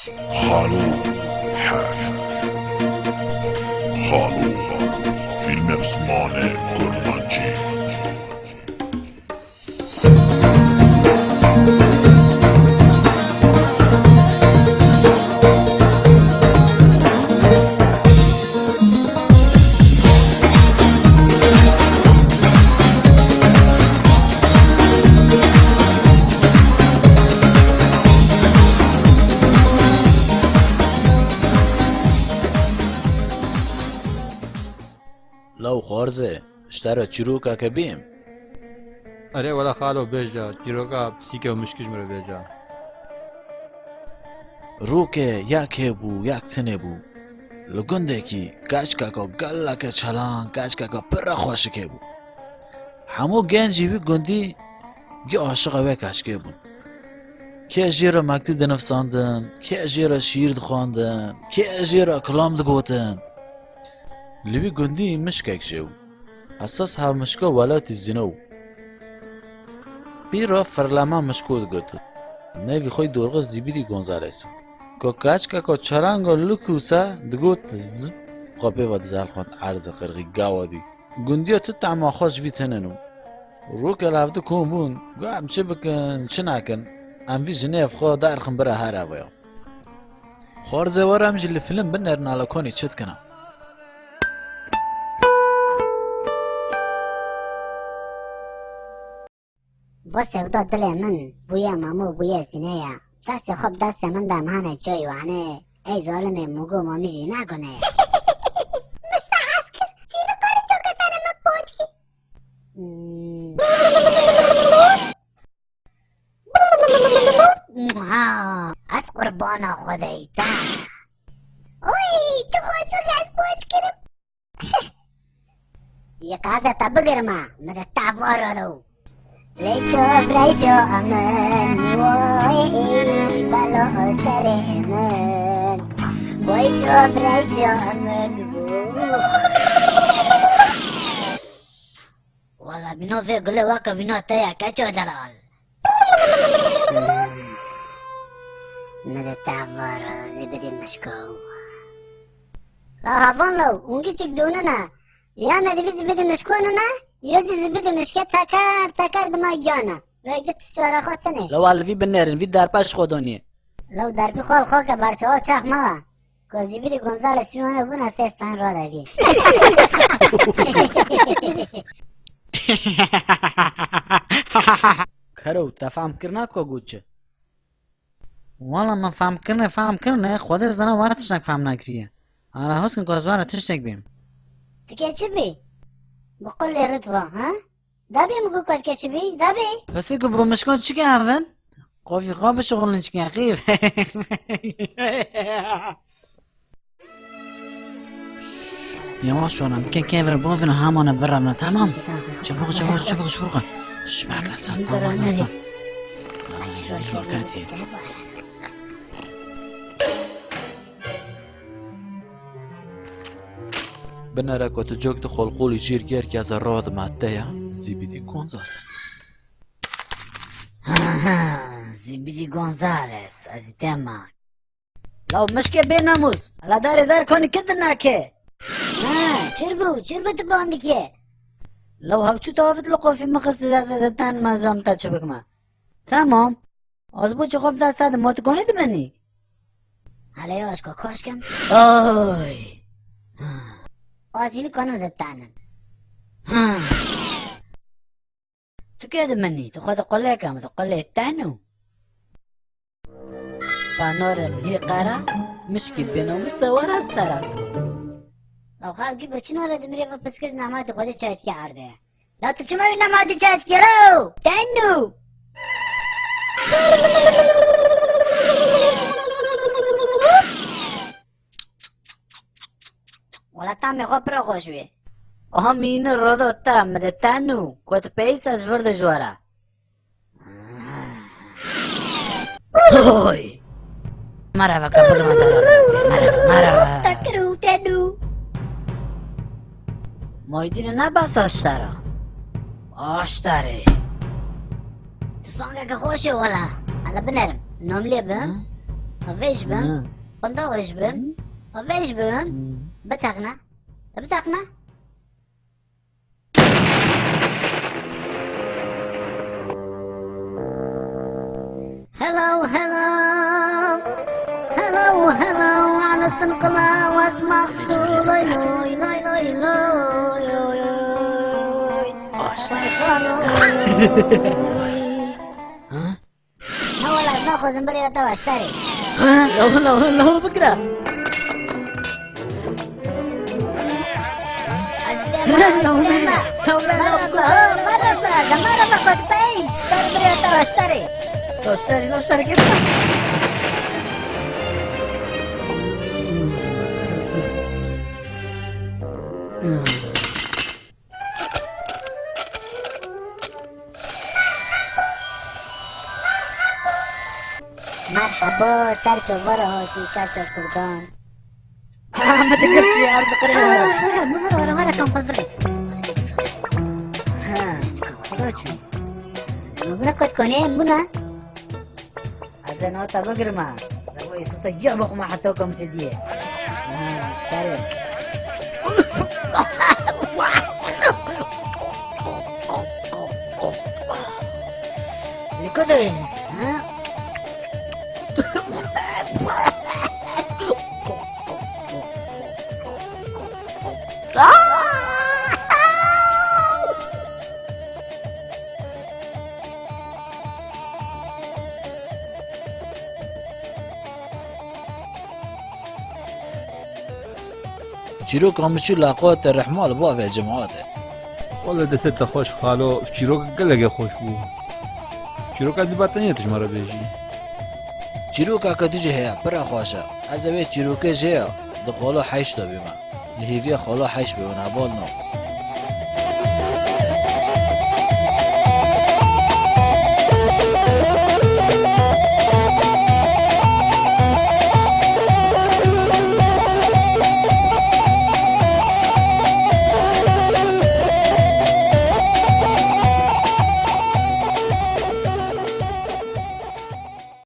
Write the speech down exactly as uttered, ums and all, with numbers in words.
Xalo heft. Xalo, fîlmek zimanê kurmancî. Law xwarze, ji te re çîrokeke bêm? Erê wela xalo bêje, çîroka pisîke û mişkî ji min re bêje. Roke yek hebû, yek tune bû. Li gundekî keçkeka geleke çalan, keçkeka pir xweşik hebû. Hemû gencî wî gundî yê aşiqa wê keçkê bûn. Kê jê re mektûb dinivsandin, kê jê re şîîr dixwandin, kê jê re kilam digotin. Li wî gundî mişkek jê bû. Esas hevmişka welatî Zîno bû. Pîra firlema mişko digot. Nevî xwe dorxe Zîbidî Gonzales. Ku keçkeka çeranga li kûse digot zit, xwe pê ve dizelxand erzê qirxî gawa dî. Gundiya tu tema xwe ji vî tinin û. Roke li hevdu kom bûn, got, em çi bikin, çi nakin? Em vî jinê ev xwe derxin bira her ev ya. Xwarze were em jî li fîlm binerin ala konî çi dikine. Va sewda dilê min bûye mamo bûye zîne ya. Destê xwe bi destê min de mane coyî wane. Ey zalimê mûgo mamî jî nagune. Mişta eskir, tî li karî coke tenê me poçkî. Hmm. Ha, ez qurbana Xwedê te. Oy, çi xweşik ez poç kirim. Yê qazê te bigirma, min de te varo do. Lê çofreşo min, oy, belo serê min. Oy, çofreşo min. Wala bîna vê gulê weke bîna te ye, keço delal. Hmm. Ne de te var zîbidî mişko. La hevan law, hûn giçik dûnine. Ya me divî zîbidî mişko nine, ya zî zîbidî mişke teker teker dima giyane. Wek di tu çare xwe tine. Law li vî binêrin, vî derpeş xwe donî. Law derbî xwe li xwe ke berçawa çax me. Ku Zîbidî Gonzales wî wana bûna sê stan radevî. Kero, te fehm kirina ku got çi? Wala min fehm kirine, fehm kirine, Xwedê zana wara tiştek fehm nakiriye. Ala hoskin ku ez wara tiştek bêm. Dike çi bî? Bi qulê ritva, ha? Dabê min got ke çi bî? Dabê? Pesê ku bi mişkan çike hev in? Qofî xwe bişixulin çike xîf. Yavaş wana, bikin kevir bovin hamana birevne, tamam? Çabuk, çabuk, çabuk, çabuk. Şş, bak, Hasan, tamam, Hasan. Aa, çabuk hadi. Binere ku tu cok di xolxolî jêr ger ke ez rod me te ya, Zîbidî Gonzales. Zîbidî Gonzales, ez ê te ma. Law mişkê bê namûs, ala darê dar konî kid nake. Ha, çir bû, çir bû tu bandikê. Law hevçû tavit li qofî min xist, ez ê te ma zam te çi bikma. Tamam. Az bo çi xwe bi dest te dim, tu konî dimenî? Hele ya, ez ka kaş kem. Oy. Az hîn konim de tanim. Ha. Tu kê dimenî? Tu xwe di qulê ke, tu qulê tenû. Panorê mihî qera, mişkî bêno min sewara sera. Law xelkî birçîna re di mirêva piskiz nematê xwe de çayetkiya erdê. La tu çima wî nematê çayetkiya re? Tenû! Wela tamê xwe pir xweş bî. Aha mîne rodo te, min de tenû, ku tu peyî ez vir de ji we re. Oy! Merhaba, kapılı masal. Merhaba, merhaba. Takır û tenû. Moydine ne basa aştara? Aştare. Tufangeke xweş e wela. Hala binerim. Nomlê bi? Hı? Vêj bim. Hı. Qunda vêj bim. Vêj bim. Hı. Biteqne. Biteqne. Hello, hello. Hello, hello. Ana sinqila was maqsu. Loy, loy, loy, loy, loy, loy, loy. Aşk. Hello. Ha? Na wala ez naxwazim birê te baştarê. Ha? Law, law, law bikira. Ez dema, ez dema. Law, law, law, law. Mara bixwe, mara bixwe, mara bixwe, tu pey. Starê birê te baştarê. To serî, no serê kê bikira. Merhaba, ser çavara hatî, keça Kurdan. Min digirtî, erz qirê. Were, were, were, were, kam xwe zirê. Ha, kam xwe da çû. Min bira kot konê, bûna. Ez ê nata bigirma. Zerwayê sota giya bixwima heta ku em tê diyê. Ha, starê. Li ku de? Ha? Çîroka min çû laqote rehma li bavê cemaatê. Wele destê te xweş xalo, çîroka gelekê xweş bû. Çîroka dî ba tenê tu ji me re bêjî. Çîroka ke tu jî heye, pira xweş e. Ez ê vê çîrokê jê ya, di xolo heyş de bîme. Li hêviya xolo heyş bibin, hevalno.